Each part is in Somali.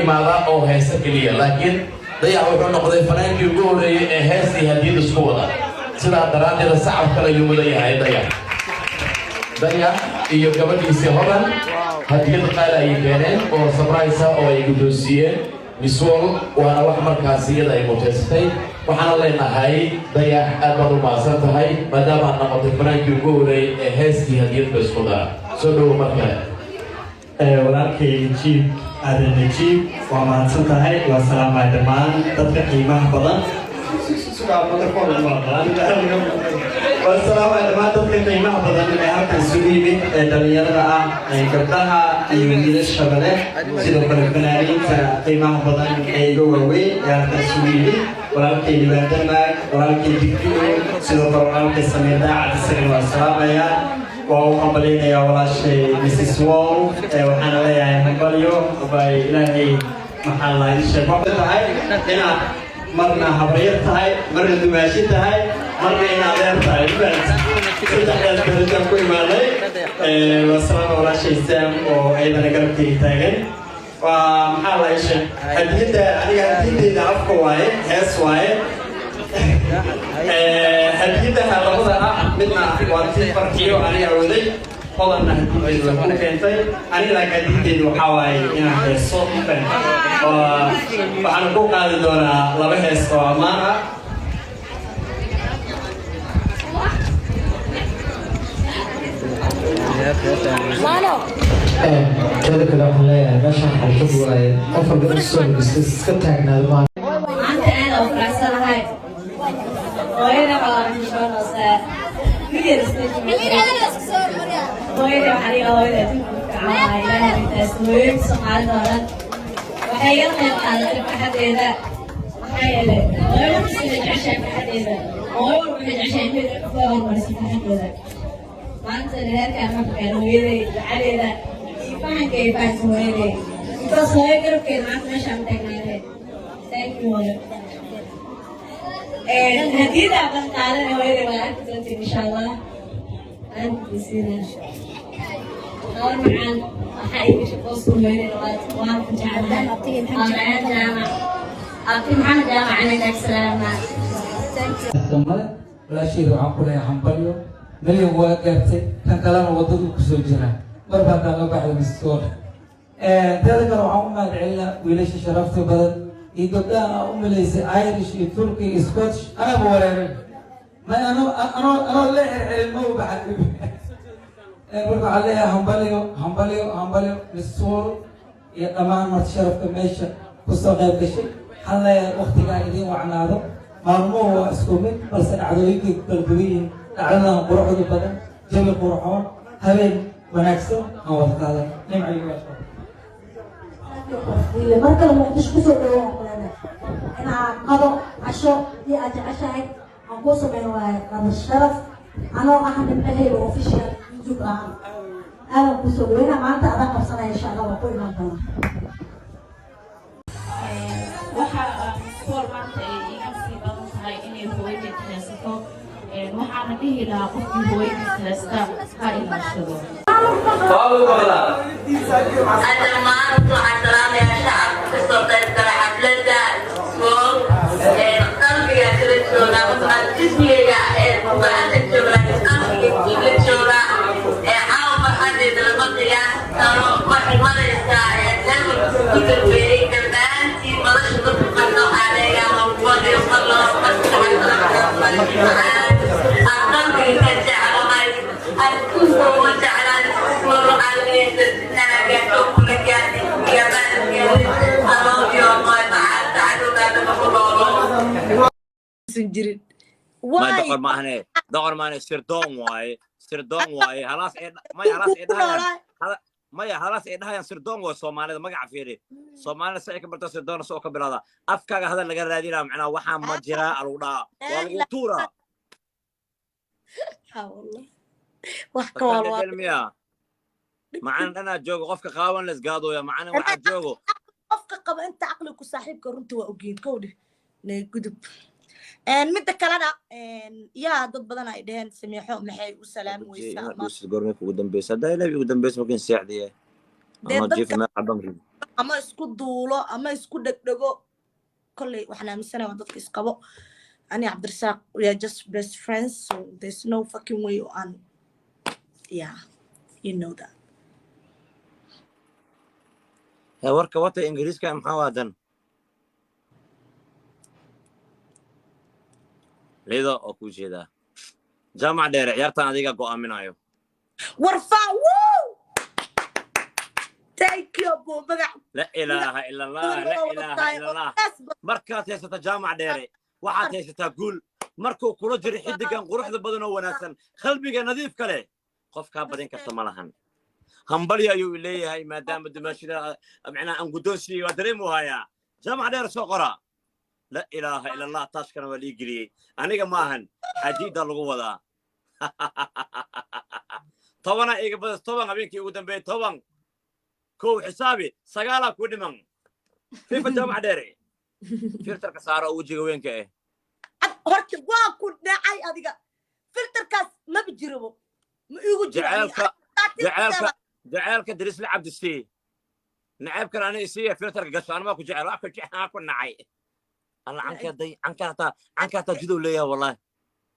imaadaa oo heesa keliya, laakiin Dayax wuxuu noqday fanaankii ugu horreeyey ee hees iyo hadiyad isku wada. Sidaa daraaddeeda sacab kale ayuu mudan yahay Dayax. Dayax iyo gabadhiisii Hodan hadiyad qaali ayay keeneen oo surprise ah oo ay guddoonsiiyeen Miss World, waana wax markaasi iyada ay muteysatay. Waxaana leenahay, Dayax, aad baad u mahadsan tahay maadaama aad noqotay fanaankii ugu horreeyey ee heeskii hadiyadba isku dara. Soo dhowo mar kale. Walaalkay Najiib Aadan Najiib, waa mahadsan tahay. Waa salaamay dhammaan dadka qiimaha badan. Waa salaamay dhammaan dadka qiimaha badan ee halkan isugu yimid, ee dhalinyarada ah, ee gabdhaha iyo wiilashaba leh, sidoo kale fanaaniinta qiimaha badan ee iga waaweyn ee halkan isugu yimid, walaalkay Liibaan Denmark, walaalkay Digdigo, sidoo kale walaalkay Samiir Daacad, isagana waa salaamayaa. Waa u hambalyaynayaa walaashay Mrs World, waxaana leeyahay hambalyo bay. Ilaahay maxaa la ii sheeg, waxay tahay inaad marna habaryar tahay, marna dumaashi tahay, marna in adeer tahay. Saddexdaas darajaan ku imaanay. Waa salaama walaashay Sam oo iyadana garabkayga taagan. Waa maxaa la ii sheeg, hadiyadda aniga hadiyadeyda afka waaye, hees waaye. Hadiyadaha labada ah midna waa tii Farxiyo aniga waday, Hodanna hadiyadeedu way ku keentay. Aniga laakiin hadiyadeydu waxaa waaye inaan heeso. Waxaan ku qaadi doonaa laba hees oo ammaan ah. Teeda kale waxaan leeyahay, meeshaan xalfad waaye, qof walba inuu soo iska taagnaado maa. Maanta aad oo faraxsanahay. Hooyada waxaa xishoonaysaa. Hooyada waxaa dhiga hooyada adduunka ku fiican. Ilaahay intaas hooyooyinka Soomaalida oo dhan waxay iga qayb qaadatay farxadeeda. Maxaa yeelay, hooyo walba sida jeceshahay farxadeeda, hooyo walba waxay jeceshahay inay ka hormariso farxadeeda. Maanta reerkaan marka keen hooyaday ducadeeda iyo fahanka ay fahansa hooyaday, because hooyo garabkeeda maanta meeshaan ma taagnaadeen. Thank you, hooyo. Hadiyada baan qaadanay hooyaday, waa arki doontiin insha Allah. Aan kusiina gabar macaan. Waxaa ii gashay booska hooyaday labaad, waan ku jeclahay. Waa Jaamac, abti Maxamed Jaamac, aniga salaama. Male walaasheeda waxaan ku leeyahay hambalyo. Milyan waa gaartay, kan kalena waddadu kusoo jiraa marba haddaan la baxda mistoor. Teeda kale waxaan u mahad celinaa wiilasha sharafta badan iyo gabdhaha aa u malaysay Irish iyo Turkey iyo Scottish. Anaba wareeray ma ano anoo anoo la xirxirin ma u baxa. Marka waxaan leeyahay hambalyo, hambalyo, hambalyo, Miss World iyo dhammaan marti sharafka meesha kusoo qayb gashay. Waxaan leeyahay waktigaa idiin wacnaado. Maalmuhu waa isku mid, balse dhacdooyinkay ku kala duwan yihiin. Dhacdadan quruxda badan, jawi qurxoon, habeen wanaagsan aan wada qaadan. Nimco iyo waasha. Mar kale Muqdisho kusoo dhawow. Aan inaa qado, casho iyo aad jeceshahay aan kuu sameyn waaye qado sharaf, anoo ah Nimcaheyga Official YouTube ahaan aadan kusoo dhaweyna. Maanta adaan qabsanaya, insha Allah waan ku imaan doonaa. Waxa iskool maanta ay iga sii badan tahay inay hooyadeed haysato. Waxaana dhihi lahaa, qofkii hooyadiis haysta ha ilaashado. Dhammaan waxaan salaamayaa shacabka kasoo qayb gala xafladda World. Qalbiga kala jooga, jismigayga gacanta jooga, laakiin qalbiga la jooga. Caawa farxadeeda lama qiyaasi karo. Waxay maraysaa levelka ugu dambeeyey. Dhammaantiin madasha dadka fadhido waxaa leeyahay hambalyo, malo aan qalbiga ka jeclahay, adduunka uma jeclaan. Waxaa leeyahay kula gaadhi. I love you, my macaanta cadowgaadaba ku noolo. Jirin. May, doqor maahane, doqor maahane, sirdoon waaye, sirdoon waaye. Halaas ay, maya, halaas ay dhahayaan, maya, halaas ay dhahayaan sirdoon waaye. Soomaalida magaca fiiri, Soomaalida si ay ka barto sirdoon soo ka bilowda afkaaga hadal laga raadinaa, macnaa waxaa ma jiraa alagu dhahaa, waa lagu tuuraa. Wax ka waalwaa. Miya macana dhanaa joogo qofka qaawan la isgaadooya, macana waxaa joogo. Qofka qaba inta caqliga ku saaxiibka runta waa ogeyn kowdhe nay gudub. Midda kalena, yaa dad badan ay dheheen Sameexo maxay u salaami weysaa ama Goormay kugu dambeysa? Haddaa ilaahi ugu dambeysa markin seexdiye Dee ama jiif dadka meel caban. Ama isku duulo ama isku dhegdhego. Kolley waxaan aaminsanahay waa dadka isqabo. Ani Cabdirasaaq, we are just best friends, so there's no fucking way oo aan, yeah, you know that. Hee, warka wata Ingiriiska maxaa waadan Lido oo kuu jeedaa Jaamac Dheere, ciyaartan adiga go'aaminayo. Warfaa, woo, thank you abu magac. La ilaaha ila Allah, la ilaaha ila Allah. Markaad haysato Jaamac Dheere, waxaad haysataa guul. Markuu kula jiro xiddigan quruxda badan oo wanaagsan, qalbiga nadiifka leh, qof kaa badin karta ma lahan. Hambalyo ayuu leeyahay, maadaama dumaashida macnaha aan guddoonsiiyey, waa dareemu hayaa. Jaamac Dheere soo qoraa. La ilaaha ila Allah. Taashkana waa lii geliyey, aniga maahan, xajiiddaa lagu wadaa. 10-a iga badas, 10 habeenkii ugu dambeeyey, 10 kow xisaabi, 9-aa ku dhiman. Fifa Jaamac Dheere, filterka saaro oo wejiga weynka ah. Horta waa ku dhacay adiga, filterkaas maba jirabo, ma iigu jiro aniga. Jaceylka, jaceylka, jaceylka Dirisle Cabdisii, naceebkan ani isiiya. Filterka gasho, anmaa ku jecel, waa ku jecel, ku nacay. Alla, cankaa day, cankaa hataa, cankaa hataa jidou leeyahay. Wallahi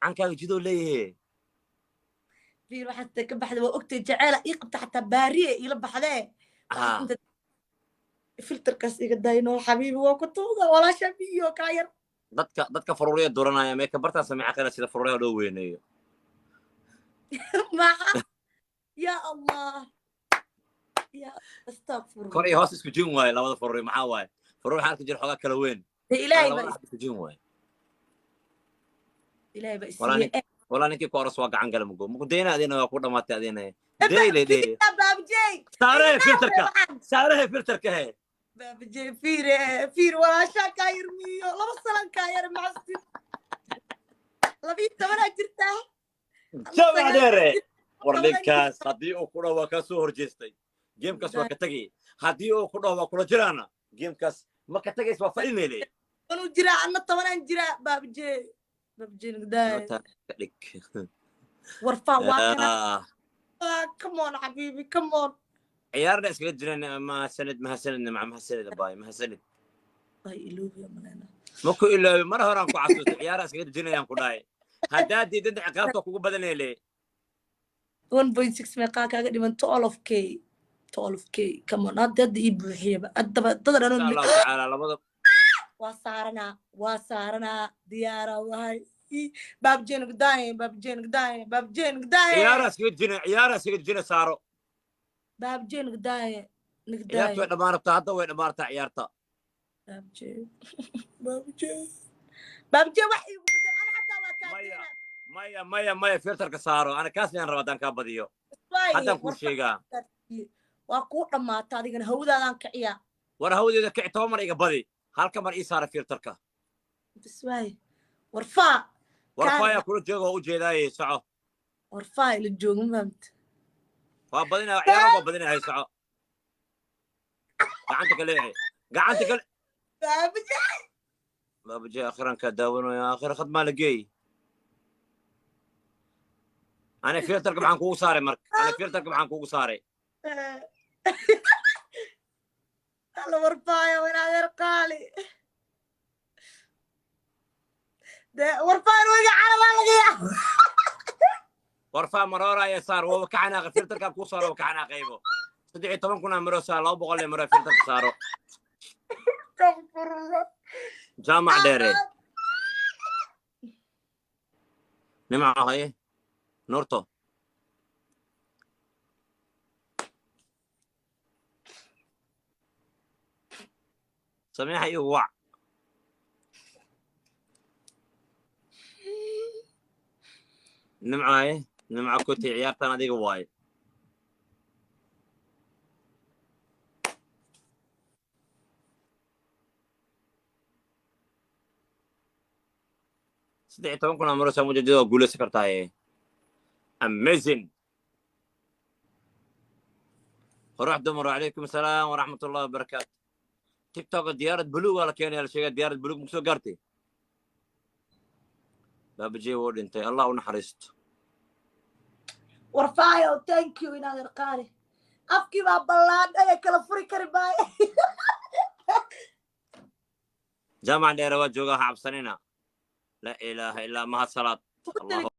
cankaaga jidou leeyahay. Fiir, waxaad ka baxday, waa ogtay jaceela ii qabta, xataa baariye iila baxdee. Ah. Inta filterkaas iga dayno, xabiibi, waa ku tuuga walaasha biyo kaa yar. Dadka faruurya duranaya meeka bartaa sameeca qana sida faruuryaha loo weyneeyo. Maxa, ya Allah, ya astaqfirullah. Kor iyo hoos isku jin waaye labada faruurya. Maxaa waaye faruur? Waxaan arki jira xoogaa kala weyn. Ilaahay labada baa xab isku jin waaye. Ilaahay baa Walaa isiiye. Walaa ninkii ku aros waa gacan gala mugo mugu deyna, adina waa ku dhamaatay, adina deyle dey. Baabjey. Saarehe filterka, saarehe filterka he. Baabjey, fiire, fiir, walaashaa kaa yar miyo 2 sanan kaa yar maxastin, 12-aa jirtaa. Jaamac Dheere, war ninkaas haddii uu ku dhaho waa kaa soo horjeestay, gamekaas waa ka tegay. Haddii uu ku dhaho waa kula jiraana, gamekaas ma ka tegays, waa fadhineyle. 10-uu jiraa, anna 10-aan jiraa. Baabjey, baabjey, nagdaay. Dhig. Warfaa, waa kana. Come on xabiibi, come on. Ciyaarna iskaga jireen. Mahadsanid, mahadsanid Nimca, mahadsanid abaay, mahadsanid. Ay, iloobiya malena. Ma ku iloobi, mar horaan ku xasuustay. Ciyaara iskaga dejinayaan ku dhahay, haddaad diidada ciqaabta kugu badanele. 1.6 meeqaa kaaga dhiman? 12K, 12K, come on. Hadda hadda ii buuxiyaba haddaba dada Insha dhan. Allahu tacaala labada. Waa saaranaa, waa saaranaa, diyaara wahay. Baabjeen gudaaye, baabjeen gudaaye, baabjeen gudaaye. Ciyaara iskaga jina, ciyaara iskaga jina, saaro. Baabjeen gudaaye. Ciyaarta nigdaaye. Way dhammaan rabtaa hadda, way dhammaan rabtaa ciyaarta. Baabjeen, baabjeen, baabjeen, wax iigu bedel ana xataa waa kaa. Maya, maya, maya, maya, filterka saaro. Ana kaas ayaan rabaa haddaan kaa badiyo. Haddaan kuu sheegaa. Waa kuu dhammaata adigana, hawdaadaan kiciyaa. War hawdeeda kici, 10 mar iga badi, halka mar ii saara filterka. Bas waaye, warfaa. War faya kula jooga, waa u jeedaaye, soco. Warfaa ila jooga, ma fahamta? Waa badinaya ciyaaro, waa badinahay, soco. Gacanta ka leexi, gacanta ka. Baabjeen. Baabajee, akhiran kaa daawanaya, aakhira khad maa la geey. Ani filterka maxaan kugu saaray marka? Ani filterka maxaan kugu saaray? Alla, warfaayo, in adeer qaali de, warfaayo wega carabaa laga yaa. Warfaa marooraya, saar, waa ka xanaaqay. Filterkaan kuu saaro, waa ka xanaaqaybo. 13,000 aa maro saar, 200 ee maro filterka saaro. Astaghfirullah. Jaamac Dheere, Nimco haye, Nuurto. Samiixa igu wac. Nimco haye, Nimco kuti, ciyaartan adiga waaye. 13,000 aa maro saa mujeedada, waa guuleysan kartaaye. Amazing. Qurux dumar, wacalaykum asalaam waraxmat ullahi wabarakaatu. TikTok diyaarad buluug waa la keenaya, la sheegaya. Diyaarad buluug makusoo gaartay? Baabajey wuu dhintay, Allah u naxariisto. Warfaayo, thank you, in adeer qaali. Afkii baa ballaadhay ee kala furi kari maayo. Jaamac Dheere waa joogaa, ha cabsanina. Laa ilaaha illaa, mahad salaad. Ugu Allahu.